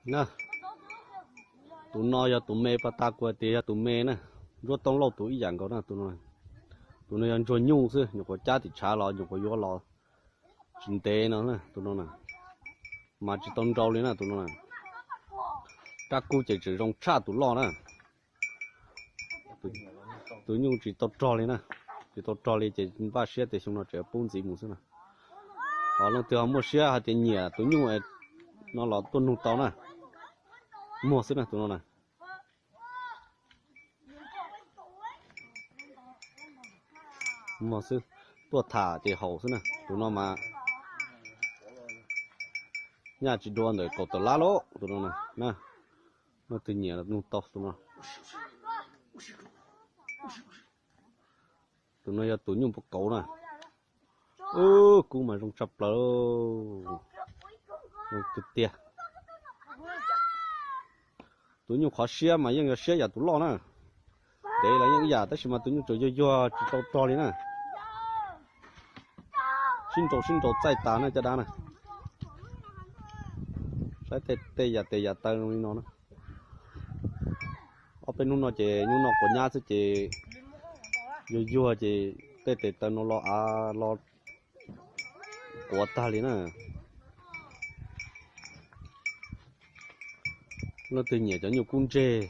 Na, tus no yog tus me, pas tas kuv hais tias yog tus me na. Ntsuab Tooj Lauj tus ib yam nkaus na tus no. Tus no yog ntsuag nyuj xwb, nyuam qhuav cab tim tshav los nyuam qhuav yuav los tsis ntev no na tus no na. Mas tsis tau nrau li na tus no na. Kab kub ces tseem zoo tshaj tus loj na. Tus nyuj tsis tau rog li na, tsis tau rog li ces npaj siab tias xyoo no tseem pub ntxiv mus xwb na. Ho leej twg ho muaj siab hais tias nyiam tus nyuj no los tuaj nug tau na. Muag xwb na tus no na. Muag xwb, tuaj tham ces haum xwb na tus no mas. Nyaj tsis dua ntawm kaum tawm lab lauj tus no na. Leej twg nyiam nug tau tus no. Tus no yog tus nyuj npua kauv na. Ub, kub mas zoo tshaj plaws, zoo tiag tiag. Tus nyuj qhov siab mas yeej yog siab yam tus loj na. Ntev los yeej ib yam tab sis mas tus nyuj tseem yuag yuag tsis tau rog li na. Sib nraus sib nraus txaij tas na caj dab na. Saib tej yam tes yam taw li no na. Ob peb hnub no ces nyuj noj quav nyab xwb ces yuag yuag ces tej tes taw no los av los quav tag li na. Leej twg nyiam cov nyuj kub ntseg